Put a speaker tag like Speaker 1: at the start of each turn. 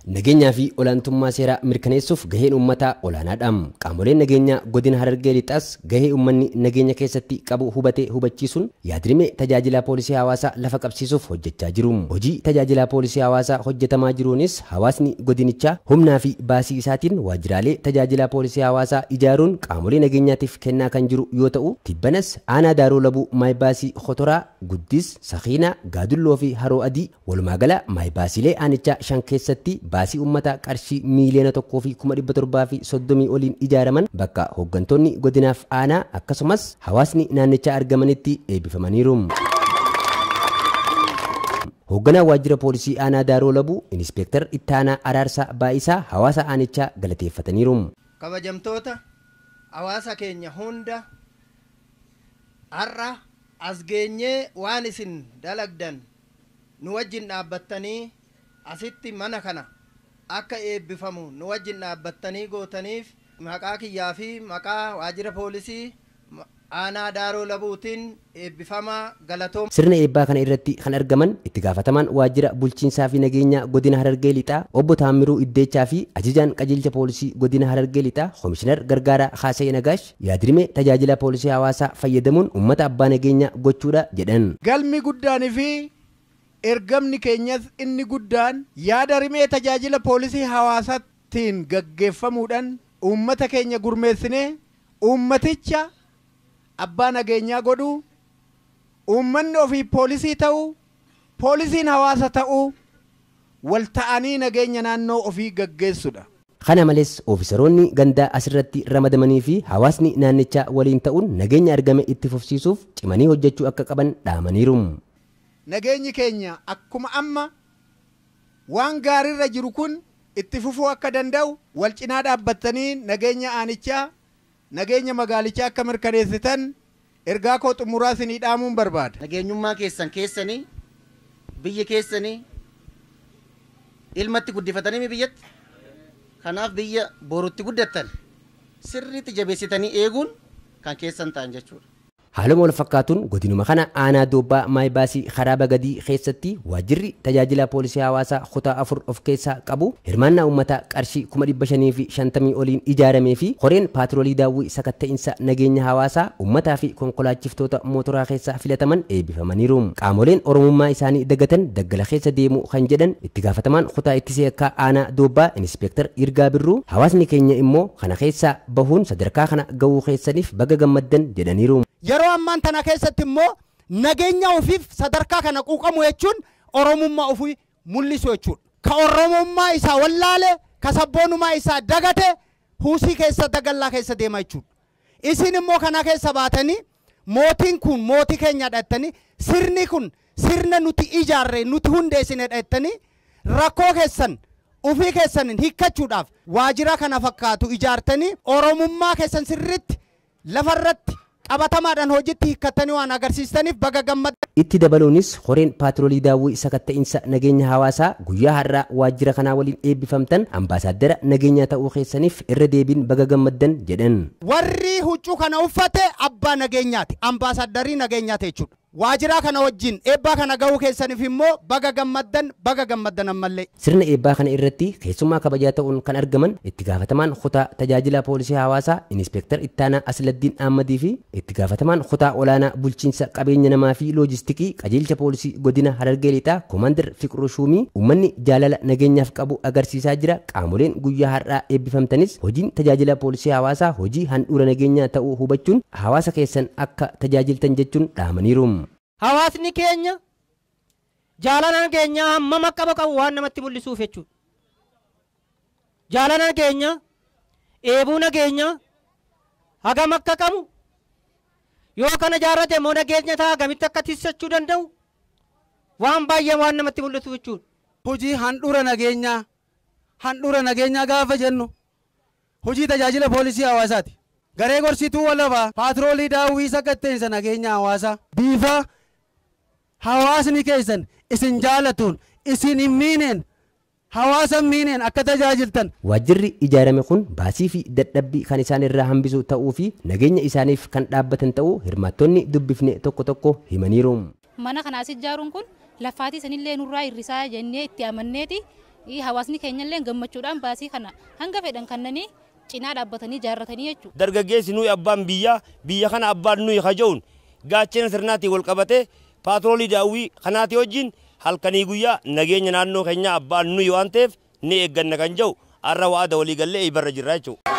Speaker 1: Nageenyaa fi olaantummaa seeraa mirkaneessuuf gaheen uummataa olaanaadha. Qaamoleen nageenyaa godina Harargee Lixaas gahee uummanni nageenya keessatti qabu hubatee hubachiisuun yaadrimee tajaajila poolisii hawaasaa lafa qabsiisuuf hojjechaa jiru. Hojii tajaajila poolisii hawaasaa hojjetamaa jiruunis hawaasni godinichaa humnaa fi baasii isaatiin waajjiraalee tajaajila poolisii hawaasaa ijaaruun qaamolee nageenyaatiif kennaa kan jiru yoo ta'u, tibbanas aanaa Daaroo Labuu Maayibaasii Khotoraa, Guddis, Sakiinaa, Gaadulloo fi Haroo Adii walumaagala maayibaasiilee aanichaa 5 keessatti baasii uummataa qarshii 1,730,000 oliin ijaaraman bakka hooggantoonni godinaaf aanaa akkasumas hawaasni naannichaa argamanitti eebbifamaniiru. Hoogganaa waajjira poolisii aanaa Daaroo Labuu Inispektar Ittaanaa Araarsaa Baa'isaa hawaasa aanichaa galateeffataniiru.
Speaker 2: Kabajamtoota hawaasa keenya hunda har'a as geenyee waan isin dalagdan nu wajjin dhaabbattanii asitti mana kana akka eebbifamu nu wajjin dhaabbattanii gootaniif maqaa kiyyaa fi maqaa waajjira poolisii aanaa Daaroo Labuutiin eebbifamaa galatoom.
Speaker 1: Sirna eebbaa kana irratti kan argaman itti gaafatamaan waajjira bulchiinsaa fi nageenyaa godina Harargee Lixaa obbo Taammiruu Iddeechaa fi ajajaan qajeelcha poolisii godina Harargee Lixaa Komishinar Gargaaraa Haasa'ee Nagaash yaadrimee tajaajila poolisii hawaasaa fayyadamuun uummata abbaa nageenyaa gochuudha jedhan.
Speaker 3: Galmi guddaanii fi ergamni keenyas inni guddaan yaada rimee tajaajila poolisii hawaasaatiin gaggeeffamuudhaan uummata keenya gurmeessinee uummaticha abbaa nageenyaa godhuu, uummanni ofii poolisii ta'uu, poolisiin hawaasa ta'uu, wal ta'anii nageenya naannoo ofii gaggeessudha.
Speaker 1: Kana malees oofisaroonni gandaa asirratti ramadamanii fi hawaasni naannichaa waliin ta'uun nageenya argame itti fufsiisuuf cimanii hojjechuu akka qaban dhaamaniiru.
Speaker 3: Nageenyi keenya akkuma amma waan gaariirra jiru kun itti fufuu akka danda'u wal cinaa dhaabbattanii nageenya aanichaa nageenya magaalichaa akka mirkaneessitan ergaa koo xumuraa isinii dhaamuun barbaada.
Speaker 4: Nageenyummaa keessan keessanii biyya keessanii ilmatti guddifatanii biyyatti kanaaf biyya borutti guddattan sirriitti jabeessitanii eeguun kan keessan ta'an jechuudha.
Speaker 1: Haaluma wal fakkaatuun godinuma kana aanaa Doobbaa Maayibaasii karaa Bagadii keessatti waajjirri tajaajila poolisii hawaasaa kutaa 4 of keessaa qabu hirmaannaa uummataa qarshii 550,000 oliin ijaaramee fi horeen paatroolii daawwii sakatta'insa nageenya hawaasaa uummataa fi konkolaachiftoota mootoraa keessaa filataman eebbifamaniiru. Qaamoleen Oromummaa isaanii dagatan daggala keessa deemu kan jedhan itti gaafatamaan kutaa ittisee akka aanaa Doobbaa Inispektar Yirgaa Birruu hawaasni keenya immoo kana keessaa bahuun sadarkaa kana gahuu keessaniif baga gammaddan jedhaniiru.
Speaker 5: Yeroo ammaan tana keessatti immoo nageenya ofiif sadarkaa kana quuqamu jechuun Oromummaa ofii mul'isu jechuudha. Ka Oromummaa isaa wallaale, ka sabboonummaa isaa dagate huusii keessa dagallaa keessa deema jechuudha. Isin immoo kana keessa baatanii mootiin kun mootii keenya jettanii sirni kun sirna nuti ijaarre nuti hundeessine jettanii rakkoo keessan ofii keessaniin hiikkachuudhaaf waajjira kana fakkaatu ijaartanii Oromummaa keessan sirriitti lafarratti qabatamaadhaan hojiitti hiikkattanii waan agarsiistaniif baga gammadda.
Speaker 1: Itti dabaluunis horeen paatroolii daawwii sakatta'insa nageenya hawaasaa guyyaa har'aa waajjira kanaa waliin eebbifamtan ambaasaaddara nageenyaa ta'uu keessaniif irra deebiin baga gammaddan jedhan.
Speaker 5: Warri huccuu kana uffate abbaa nageenyaati, ambaasaaddarii nageenyaati jechuudha. Waajjira kana wajjin eebbaa kana gahuu keessaniif immoo baga gammaddan baga gammaddan ammallee.
Speaker 1: Sirna eebbaa kana irratti keessummaa kabajaa ta'uun kan argaman itti gaafatamaan kutaa tajaajila poolisii hawaasaa Inispektar Ittaanaa Asladdiin Ahmadii fi itti gaafatamaan kutaa olaanaa bulchiinsa qabeenya namaa fi loojistikii qajeelcha poolisii godina Harargee Lixaa Koomaandar Fiqiruu Shuumii uummanni jaalala nageenyaaf qabu agarsiisaa jira. Qaamoleen guyyaa har'aa eebbifamtanis hojiin tajaajila poolisii hawaasaa hojii handhuura nageenyaa ta'uu hubachuun hawaasa keessan akka tajaajiltan jechuun dhaamaniiru.
Speaker 6: Hawaasni keenya jaalala nageenyaa hammam akka qabu waan namatti mul'isuuf jechuudha. Jaalala nageenyaa, eebuu nageenyaa hagam akka qabu yoo kana jaarrate immoo nageenya isaa hagamitti akka tiksachuu danda'u waan baay'ee waan namatti mul'isu jechuudha.
Speaker 7: Hojii handhuura nageenyaa gaafa jennu hojii tajaajila poolisii hawaasaati. Garee gorsituu walabaa paatroolii daawwii sakatta'insa nageenya hawaasaa bifa hawaasni keessan isin jaalatuun isin hin miineen hawaasa miineen akka tajaajiltan.
Speaker 1: Waajjirri ijaarame kun baasii fi dadhabbii kan isaan irraa hambisu ta'uu fi nageenya isaaniif kan dhaabbatan ta'uu hirmaattonni dubbifne tokko tokko himaniiru.
Speaker 8: Mana kana as ijaaruun kun lafaatii sanillee nurraa hir'isaa jennee itti amanneeti Hawaasni keenyallee gammachuudhaan baasii kana hanga fedhan kannanii cinaa dhaabbatanii ijaarratanii jechuudha.
Speaker 9: Dargaggeessi nuyi abbaan biyyaa, biyya kana abbaan nuyi haja'uun gaachana sirnaatiin wal qabatee paatroolii daawwii kanaatii wajjin halkanii guyyaa nageenya naannoo keenyaa abbaan nuyi waan ta'eef ni eegganna kan jedhu har'a waada walii gallee eebbarra jirra jechuudha.